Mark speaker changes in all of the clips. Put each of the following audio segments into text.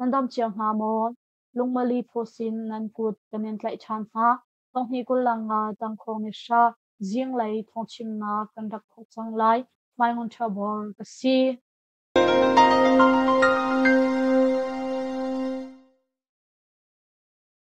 Speaker 1: Nan dam cio hna maw? Lungmali phusin nan kut kan in tlaih ṭhan hna. Thonghnih 25 tangkhawng ni hra zinglei thawngchimnak kan rak thawk cang lai. Hmaingun Ṭhabor ka si.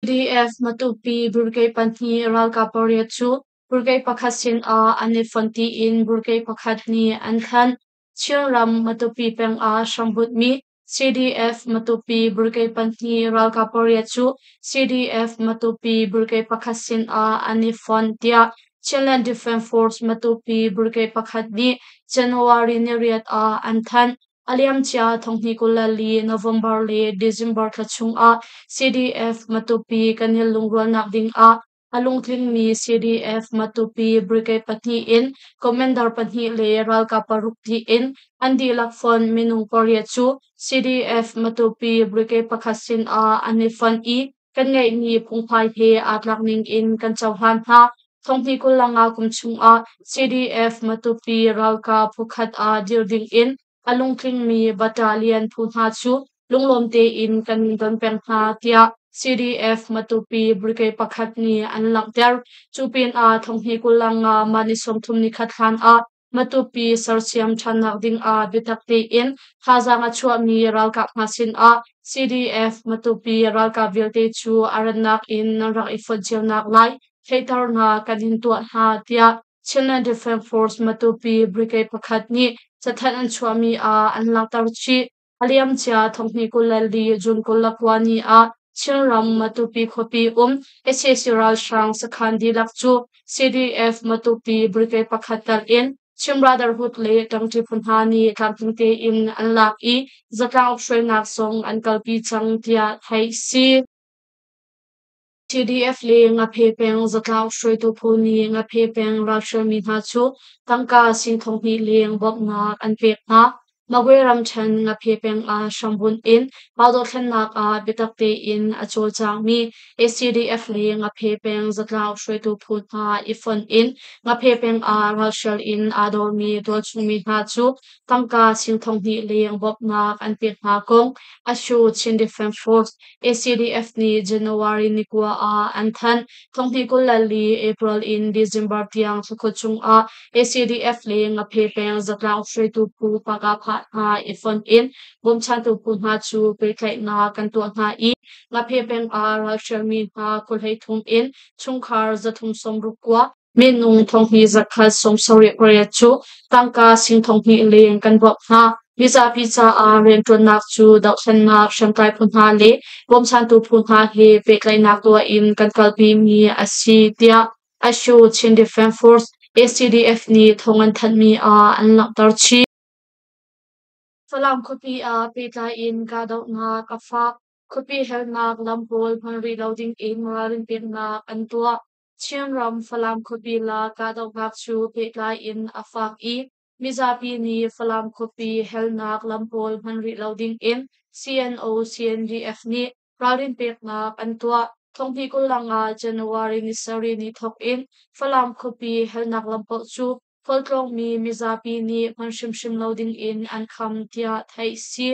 Speaker 2: PDF Matupi Brigade pahnih ralkap pariat cu brigade pakhat sinah an i fonh tiin brigade pakhat nih an thanh. Chinram Matupi peng ah hrambunhmi CDF Matupi Brigade pahnih ralkap pariat cu CDF Matupi Brigade pakhat sinah an i fonh tiah Chinland Defence Force Matupi Brigade pakhat nih January niriat ah an thanh. A liamcia 2024 November le December thla chungah CDF Matupi kan i lungrualnak ding ah a lungtlingmi CDF Matupi Brigade pahnih in Commander pahnih le ralkap paruk tiin an dihlak fonh minung pariat cu CDF Matupi Brigade pakhat sinah an i fonh i kan ngeihmi phungphai he aa tlak ning in kan cohlan hna. 2025 kum chungah CDF Matupi ralkap phukhat ah dir ding in a lungtlingmi battalion phu hna cu lunglawm tein kan don peng hna tiah CDF Matupi Brigade pakhat nih an langhter. Cu pinah 2025 mah ni 30 nikhat hlan ah Matupi sersiam ṭhannak ding ah biatak tein thazaang a chuahmi ralkap hna sinah CDF Matupi ralkap vialte cu a rannak in nan rak i fonh cionak lai theihternak kan in tuah hna tiah Chinland Defence Force Matupi Brigade pakhat nih cathanh an chuahmi ah an langhter chih. A liamcia 2024 June 29 ni ah Chinram Matupi khuapi um sac ralhrang sakhan dihlak cu CDF Matupi Brigade pakhat tal in Chin Brotherhood le ṭangṭi phu hna nih tlamtling tein an lak i zatlang hruainak zong an kalpi cang tiah theih si. CDF le Ngaphe peng zatlang hruaitu phu nih Ngaphe peng ralhrialmi hna cu tangka sing 2000 leng bawmhnak an pek hna. Magwe ramṭhen Ngaphe peng ah hrambunh in mah dothlennak ah biatak tein a cawlcangmi ACDF le Ngaphe peng zatlang hruaitu phu hna i fonh in Ngaphe peng ah ralhrial in aa dormi tualchungmi hna cu tangka sing 2000 leng bawmhnak an pek hna kong Ashu Chin Defense Force ACDF nih January ni kua ah an thanh. 2024 April in December tiang thlakhat chungah ACDF le Ngaphe peng zatlang hruaitu phu Pakaphah hna i fonh in bawmchantu phu hna cu pehtlaihnak kan tuah hna i Ngaphe peng ah ralhrialmi hna khuahlei thum in chungkhar 369 Minung 2178 cu tangka sing 2000 leng kan bawmh hna. Mizapi caah rianṭuannak cu dohthlennak hriamtlai phu hna le bawmchantu phu hna he pehtlaihnak tuah in kan kalpimi a si, tiah Ashu Chin Defense Force ACDF nih thawng an thanhmi ah an langhter chih. Falam khuapi ah pehtlai in kahdohnak a fak. Khuapi helnak lam pawl hman rih lo ding in ralrin peknak an tuah. Chinram Falam khuapi la kahdohnak cu pehtlai in a fak i mizapi nih Falam khuapi helnak lam pawl hman rih lo ding in CNO CNDF nih ralrin peknak an tuah. 2025 January ni sarih ni thawk in Falam khuapi helnak lam paoh cu khualtlawngmi mizapi nih hman hrimhrim lo ding in an kham tiah theih si.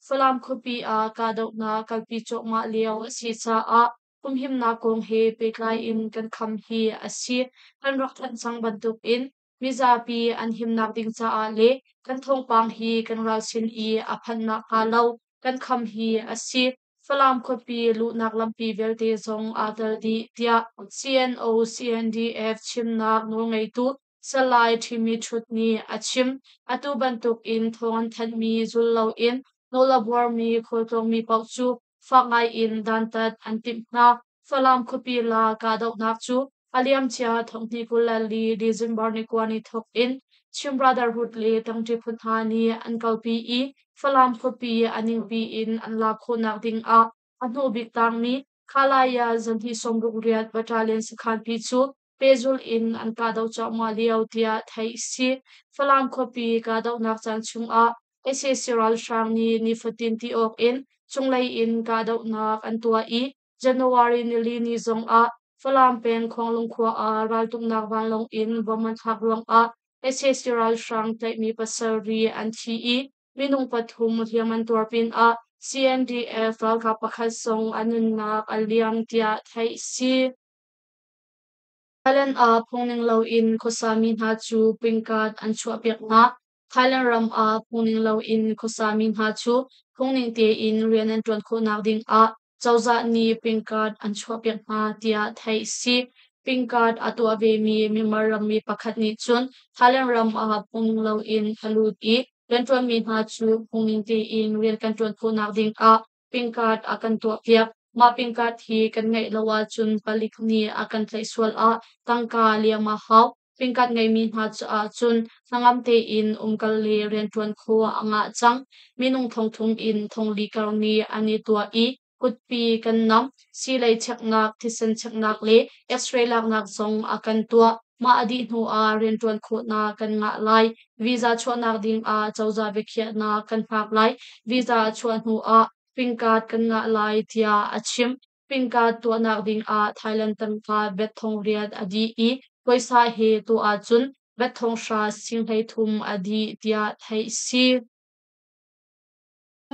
Speaker 2: Falam khuapi ah kahdohnak kalpi cuahmah lio a si caah humhimnak kong he pehtlai in kan kham hi a si. Kan rak thanh cang bantukin mizapi an himnak ding caah le kan thawngpang hi kan ral sin i a phanh nakhnga lo kan kham hi a si. Falam khuapi luhnak lampi vialte zong aa tel dih, tiah CNO CNDF chimnak nawlngeitu Salai Ṭhimi Ṭhut nih a chim. Atu bantuk in thawng an thanhmi zul loin nawl a buarmi khualtlawngmi paoh cu fak ngaiin dantat an timh hna. Falam khuapi la kahdohnak cu a liamcia 2024 December ni kua ni thawk in Chin Brotherhood le Tangṭi phu hna nih an kalpi i Falam khuapi a ningpi in an lak khawhnak ding ah a hnu bik tangmi Khalaya zanhnih 68 Battalion sakhanpi cu pehzulh in an kahdoh cuahmah lio tiah theih a si. Falam khuapi kahdohnak caan chungah sac ralhrang nih nifatin ti awk in cunglei in kahdohnak an tuah i January nili ni zongah Falam peng Khuanglung khua ah raltuknak vanlawng in bom an thlak ruangah sac ralhrang tlaihmi pasarih an thi i minung pathum hliam an tuar pinah CNDF ralkap pakhat zong a nunnak a liam tiah theih si. Thailand ah phungning loin khuasami hna cu pingkat an chuahpiak hna. Thailand ram ah phungning loin khuasami hna cu phungning tein rian an ṭuan khawhnak ding ah cozah nih pingkat an chuahpiak hna tiah theih si. Pingkat a tuah vemi Myanmar rammi pakhat nih cun Thailand ram ah phungning loin a lut i rianṭuanmi hna cu phungning tein rian kan ṭuan khawhnak ding ah pingkat a kan tuahpiak. Mah pingkat hi kan ngeih lo ahcun palik nih a kan tlaih sual ah tangka liam a hau. Pingkat ngeimi hna caah cun hnangam tein umkal le rianṭuan khawh a ngah cang. Minung thongthum in thongli kar nih an i tuah i kutpi kan nam, siilei cheknak, thisen cheknak le X-ray laknak zong a kan tuah. Mah a dih hnu ah rianṭuan khawhnak kan ngah lai. Visa chuahnak ding ah cozah biakhiahnak kan hngak lai. Visa a chuah hnu ah pingkat kan ngah lai tiah a chim. Pingkat tuahnak ding ah Thailand tangka bet thong riat a dih i puaisa he tuah ahcun bet thong hra sing 33 a dih tiah theih si.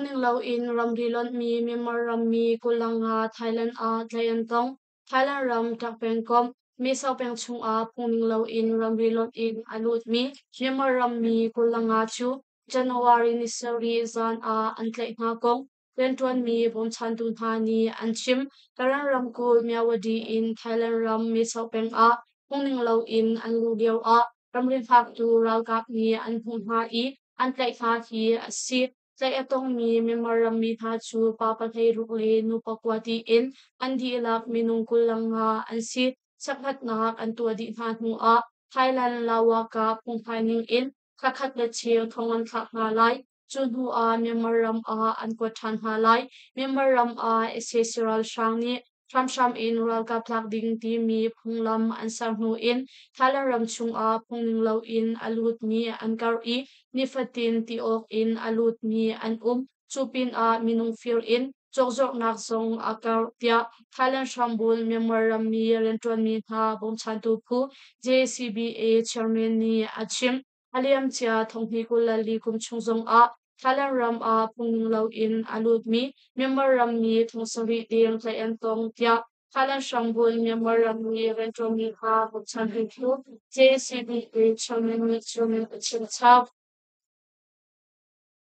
Speaker 2: Ning loin ramri lonhmi Myanmar rammi 25 Thailand ah tlaih an tong. Thailand ram Tak pengkomh Mesau peng chungah phungning loin ramri lonh in a lutmi Myanmar rammi 25 cu January ni 7 zan ah an tlaih hna kong rianṭuanmi bawmchantu hna nih an chim. Karen ramkulh Myawaddy in Thailand ram Mesau peng ah phungning loin an luh lioah ramri hngaktu ralkap nih an hmuh hna i an tlaih hna hi a si. Tlaih a tongmi Myanmar rammi hna cu pa 16 le nu pakua tiin an dihlak minung 25 an si. Chekhlatnak an tuah dih hna hnuah Thailand Lawaka phungphai ning in thla khat le cheu thong an thlak hna lai. Cu hnuah Myanmar ram ah an kuat ṭhan hna lai. Myanmar ram ah sac ralhrang nih hramhram in ralkap tlak ding timi phunglam an ser hnu in Thailand ram chungah phungning loin a lutmi an karh i nifatin ti awk in a lutmi an um. Cu pinah minung fir in cawkzorhnak zong a karh tiah Thailand hrambul Myanmar rammi rianṭuanmi hna bawmchantu phu JCBA chairman nih a chim. A liamcia 2024 kum chung zongah Thailand ram ah phungning loin a lutmi Myanmar rammi 7,000 deng tlaih an tong tiah Thailand hrambul Myanmar rammi rianṭuanmi hna bawmchantu phu JCBA chairman nih cun a chim chap.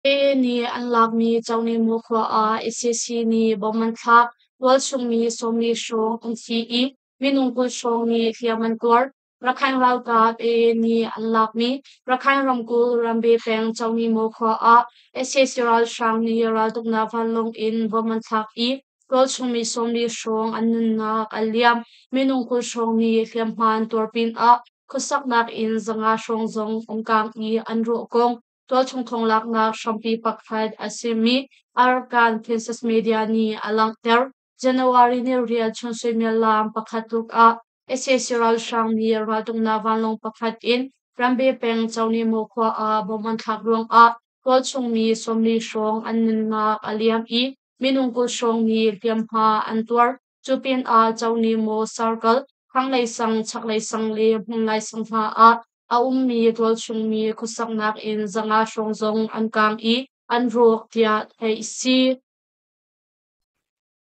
Speaker 2: AA nih an lakmi Cohnemu khua ah sac nih bomb an thlak. Tualchung mi 40 hrawng an thi i minung 20 hrawng nih hliam an tuar. Rakhine ralkap AA nih an lakmi Rakhine ramkulh Rambe peng Cohnemu khua ah sac ralhrang nih raltuknak vanlawng in bomb an thlak i tualchung mi 40 hrawng an nunnak a liam. Minung 20 hrawng nih hliamhma an tuar pinah khuasaknak inn 500 hrawng zong an kaang i an rawh kong tualchung thonglaknak hrampi pakhat a simi Arakan Princess Media nih a langhter. January ni riat chun suimilam pakhat tluk ah sac ralhrang nih raltuknak vanlawng pakhat in Rambe peng Cohnemo khua ah bomb an thlak ruangah tualchung mi 40 hrawng an nunnak a liam i minung 20 hrawng nih hliamhma an tuar. Cu pinah Cohnemo Circle, thlanglei sang, chaklei sang le hmunlai sang hna ah a ummi tualchung mi khuasaknak inn 500 hrawng zong an kaang i an rawk tiah theih a si.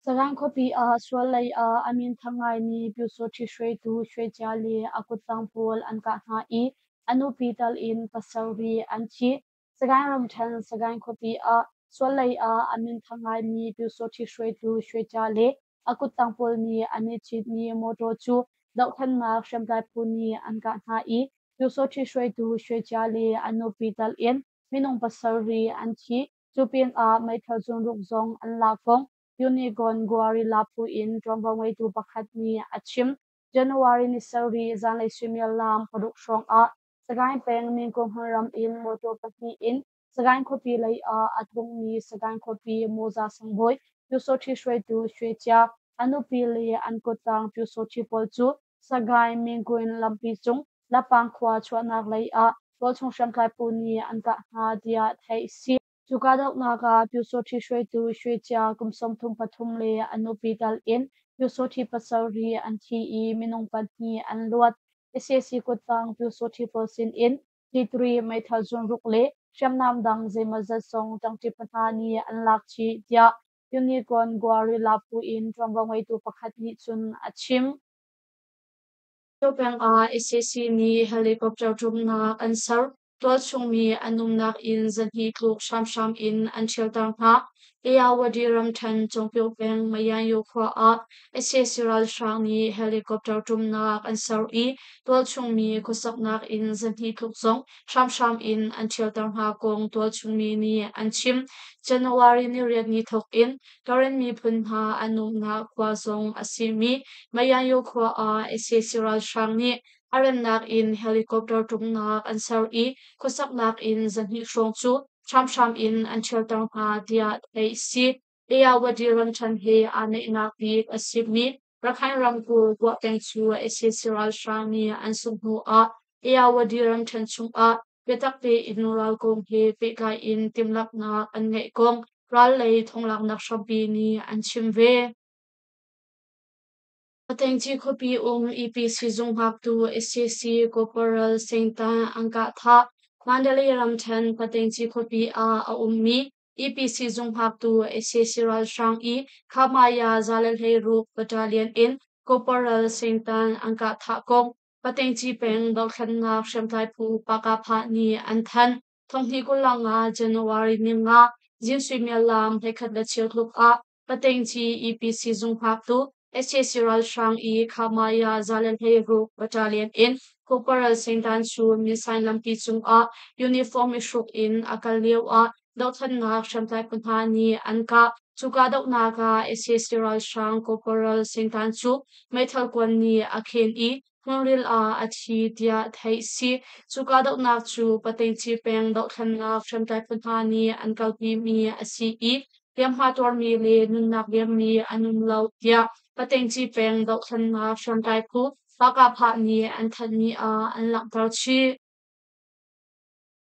Speaker 1: Sagaing khuapi ah sual lei ah a minthang ngaimi Pyusawṭhi hruaitu Shwe le a kuttang pawl an kah hna i a nupi tal in pasarih an thi. Sagaing ramṭhen Sagaing khuapi ah sual lei ah a minthang ngaimi Pyusawṭhi hruaitu Shwe le a kuttang pawl nih an i citmi mawṭaw cu dohthlennak hriamtlai phu nih an kah hna i Pyusawṭhi hruaitu Shwe le a nupi tal in minung pasarih an thi. Cu pinah meithal zunruk zong an lak kong Unigon Guerrilla phu in ṭuanvo ngeitu pakhat nih a chim. January ni 7 zanlei suimilam 6 hrawngah Sagaing peng Minko hmunram in mawṭaw pahnih in Sagaing khuapi lei ah a tlungmi Sagaing khuapi Mawza sangbawi Pyusawṭhi hruaitu Shwe Cia, a nupi le an kuttang Pyusawṭhi pawl cu Sagaing Mingun lampi cung Lapang khua chuahnak lei ah tualchung hriamtlai phu nih an kah hna tiah theih a si. Cu kahdohnak ah Pyusawṭhi hruaitu Shwe Cia kum 33 le a nupi tal in Pyusawṭhi pasarih an thi i minung pahnih an luat. Sac kuttang Pyusawṭhi pawl sin in T3 meithal zunruk le hriamnam dang zeimawzat zong ṭangṭi pahna nih an lak chih tiah Unicorn Guerrilla phu in ṭuanvo ngeitu pakhat nih cun a chim.
Speaker 2: Cu peng ah sac nih helicopter ṭumnak an ser. Tualchung mi an umnak inn 200 tluk hramhram in an ṭhialter hna. Ayeyarwady ramṭhen Cawngpyo peng Mayanyo khua ah sac ralhrang nih helicopter ṭumnak an ser i tualchung mi khuasaknak inn 200 tluk zong hramhram in an ṭhialter hna kong tualchung mi nih an chim. January 8 ni thawk in Karen miphun hna an umnak khua zong a simi Mayanyo khua ah sac ralhrang nih a rannak in helicopter ṭumnak an ser i khuasaknak inn 200 hrawng cu hramhram in an ṭhialter hna tiah theih a si. Ayeyarwady ramṭhen he aa naihnak bik a simi Rakhine ramkulh Buah-peng cu sac ralhrang nih an sungh hnu ah Ayeyarwady ramṭhen chungah biatak tein ral kong he pehtlai in timhlamhnak an ngeih kong ral lei thonglaknak hrampi nih an chim ve. Patengci khuapi um EPC zung hngaktu sac Corporal Sengtan an kah thah. Mandalay ramṭhen Patengci khuapi ah a ummi EPC zung hngaktu sac ralhrang i Khamaya 116 Battalion in Corporal Sengtan an kah thah kong Patengci peng dohthlennak hriamtlai phu Pakapha nih an thanh. 2025 January 5 zing suimilam 11:15 tluk ah Patengci EPC zung hngaktu sac ralhrang i Khamaya 116 Battalion in Corporal Sengtan cu Minsain lampi cungah uniform i hruk in a kal lioah dohthlennak hriamtlai phu hna nih an kah. Cu kahdohnak ah sac ralhrang Corporal Sengtan cu meithal kuan nih a khen i hmunril ah a thi tiah theih a si. Cu kahdohnak cu Patengci peng dohthlennak hriamtlai phu hna nih an kalpimi a si i hliamhma tuarmi le nunnak liammi an um lo tiah Patengci peng dohthlennak hriamtlai phu Pakahphah nih an thanhmi ah an langhter chih.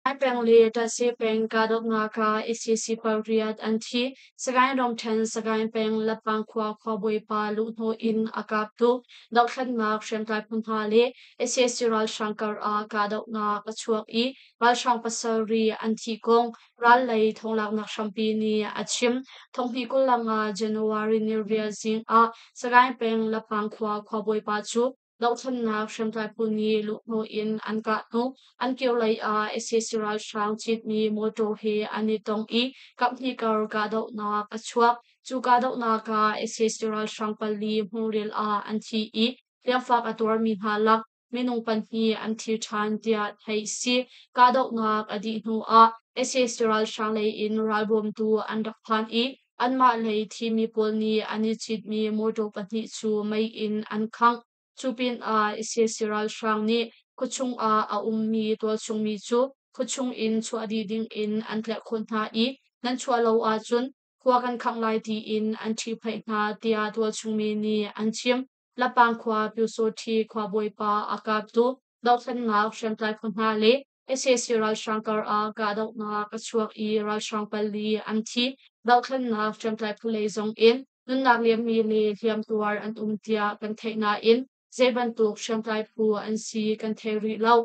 Speaker 2: Lai peng le Ṭatse peng kahdohnak ah sac pariat an thi. Sagaing ramṭhen Sagaing peng Lapang khua khuabawipa luhhnawh in a kaptu dohthlennak hriamtlai phu hna le sac ralhrang kar ah kahdohnak a chuak i ralhrang pasarih an thih kong ral lei thonglaknak hrampi nih a chim. 2025 January 8 zing ah Sagaing peng Lapang khua khuabawipa cu dohthlennak hriamtlai phu nih luhhnawh in an kah hnu an kirlei ah sac ralhrang citmi motor he an i tong i kaphnih kar kahdohnak a chuak. Cu kahdohnak ah sac ralhrang pali hmunril ah an thi i hliamfak a tuarmi hna lak minung pahnih an thi ṭhan tiah theih a si. Kahdohnak a dih hnu ah sac ralhrang lei in ralbawmtu an rak phan i anmah lei thimi pawl nih an i citmi mawṭaw pahnih cu mei in an khangh. Cu pinah sac ralhrang nih khuachung ah a ummi tualchungmi cu khuachung in chuah dih ding in an tlerhkhawn hna i nan chuah lo ahcun khua kan khangh lai tiin an ṭhihphaih hna tiah tualchungmi nih an chim. Lapang khua Pyusawṭhi khuabawipa a kaptu dohthlennak hriamtlai phu hna le sac ralhrang kar ah kahdohnak a chuak i ralhrang pali an thi. Dohthlennak hriamtlai phu lei zong in nunnak liammi le hliamtuar an um tiah kan theih nain zei bantuk hriamtlai phu an si kan thei rih lo.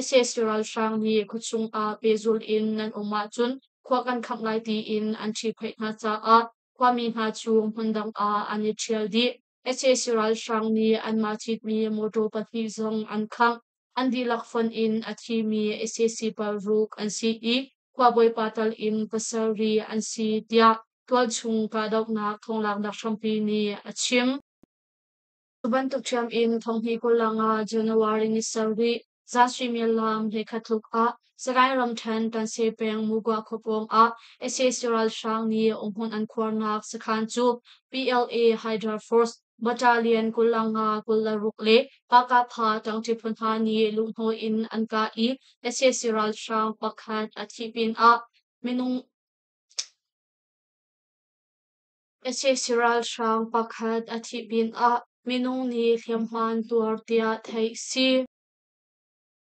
Speaker 2: Sac ralhrang nih khuachung ah pehzul in nan um ahcun khua kan khangh lai tiin an ṭhihphaih hna caah khuami hna cu hmundang ah an i ṭhial dih. Sac ralhrang nih anmah citmi mawṭaw pahnih zong an khangh. An dihlak fonh in a thimi sac paruk an si i khuabawipa tal in pasarih an si tiah tualchung kahdohnak thonglaknak hrampi nih a chim. Cu bantuk ṭhiam in 2025 January 7 zan suimilam 11 tluk ah Sagaing ramṭhen Tanse peng Mugwa khua pawng ah sac ralhrang nih umhmun an khuarnak sakhan cu PLA Hydra Force Battalion 25 26 le Pakapha ṭangṭi phu hna nih luhhnawh in an kah i sac ralhrang pakhat a thih pinah minung Sac ralhrang pakhat a thih pinah minung nih hliamhma an tuar tiah theih a si.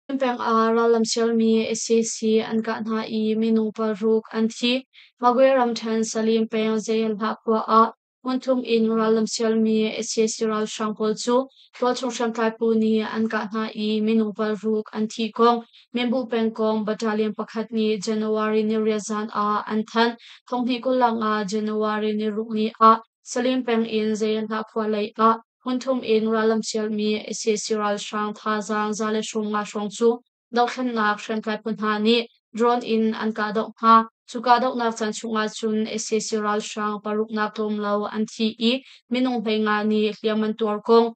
Speaker 2: Peng ah rallam sialmi sac an kah hna i minung paruk an thi. Magwe ramṭhen Salim peng Zayalhlah khua ah Hmunthum in rallam sialmi sac ralhrang pawl cu tualchung hriamtlai phu nih an kah hna i minung 6 an thih kong Minbu pengkomh battalion pakhat nih January 8 zan ah an thanh. 2025 January 6 ni ah Salim peng in Zeihlah khua lei ah hmunthum in rallam sialmi sac ralhrang thazaang 150 hrawng cu dohthlennak hriamtlai phu hna nih drone in an kahdoh hna. Cu kahdohnak caan chungah cun sac ralhrang paruknak tlawm lo an thi i minung 15 nih hliam an tuar kong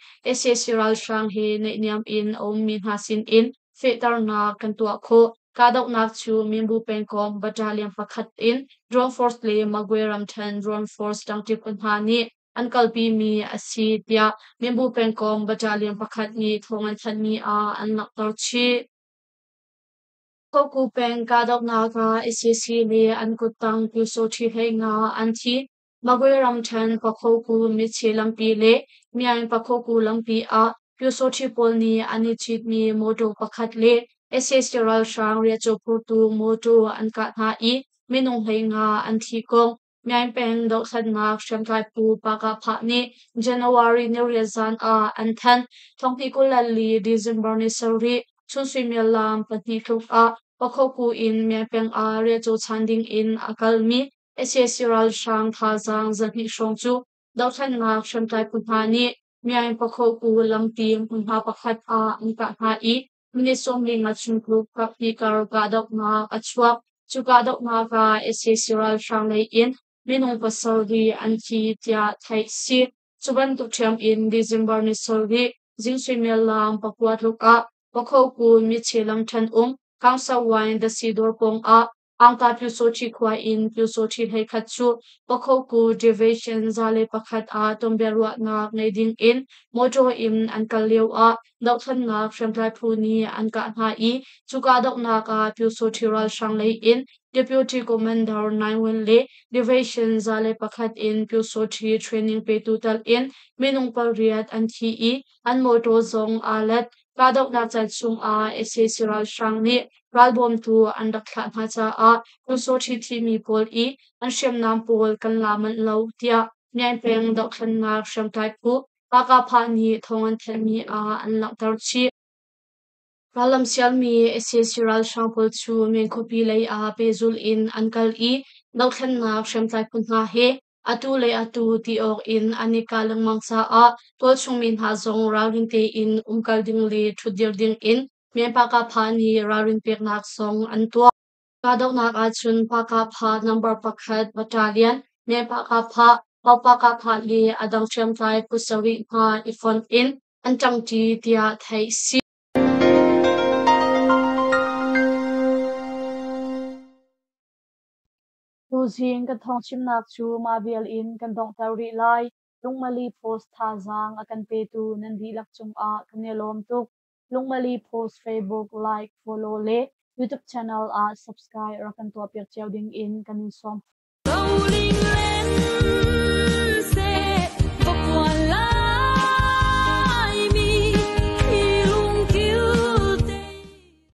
Speaker 2: sac ralhrang he naihniam in a ummi hna sinin fehternak kan tuah khawh. Kahdohnak cu Minbu pengkomh battalion pakhat in Drone Force le Magwe ramṭhen Drone Force ṭangṭi phu hna nih an kalpimi a si tiah Minbu pengkomh battalion pakhat nih thawng an thanhmi ah an langhter chih. Khoku peng kahdohnak ah sac le an kuttang Pyusawṭhi 15 an thi. Magwe ramṭhen Pakhoku Mitche lampi le Myaing Pakhoku lampi ah Pyusawṭhi pawl nih an i citmi mawṭaw pakhat le sac ralhrang riahcaw phurtu mawṭaw an kah hna i minung 15 an thi kong Myaing peng dohthlennak hriamtlai phu Pakah nih January 8 zan ah an thanh. 2024 December 7 chun suimilam 2 tluk ah Pakhoku in Myaing peng ah riahcaw chan ding in a kalmi sac ralhrang thazaang 200 hrawng cu dohthlennak hriamtlai phu hna nih Myaing Pakhoku lampi hmunhma pakhat ah an kah hna i minute 45 chung tluk kaphnih kar kahdohnak a chuak. Cu kahdohnak ah sac ralhrang lei in minung 7 an thi tiah theih si. Cu bantuk ṭhiam in December 7 zing suimilam 9 tluk ah Pakhoku Mitche lamṭhen um Kangsawain Dasi dawr pawng ah Angta Pyusawṭhi khua in Pyusawṭhi 11 cu Pakhoku Division 101 ah tonbiaruahnak ngei ding in mawṭaw in an kal lio ah dohthlennak hriamtlai phu nih an kah hna i cu kahdohnak ah Pyusawṭhi ralhrang lei in Deputy Commander Naing Win le Division 101 in Pyusawṭhi training petu tal in minung 8 an thi i an mawṭaw zong aa let. Kahdohnak caan chungah sac ralhrang nih ralbawmtu an rak thlah hna caah Pyusawṭhi thimi pawl i an hriamnam pawl kan la manh lo tiah Myaing peng dohthlennak hriamtlai phu Pakah nih thawng an thanhmi ah an langhter chih. Rallam sialmi sac ralhrang pawl cu Myaing khuapi lei ah pehzulh in an kal i dohthlennak hriamtlai phu hna he atu le atu ti awk in an i kah lengmang caah tualchung mi hna zong ralring tein umkal ding le ṭhutdir ding in Myaing Pakah nih ralrin peknak zong an tuah. Kahdohnak ahcun Pakah number 1 battalion, Myaing Pakah, Pau Pakah le a dang hriamtlai phu 7 hna i fonh in an ṭangṭi tiah theih si.
Speaker 1: Tuzing kan thawngchimnak cu mah vial in kan donghter rih lai. Lungmali Post thazaang a kan petu nan dihlak cungah kan i lawm tuk. Lungmali Post Facebook like, follow le YouTube channel ah subscribe rak kan tuahpiak cio ding in kan in sawm.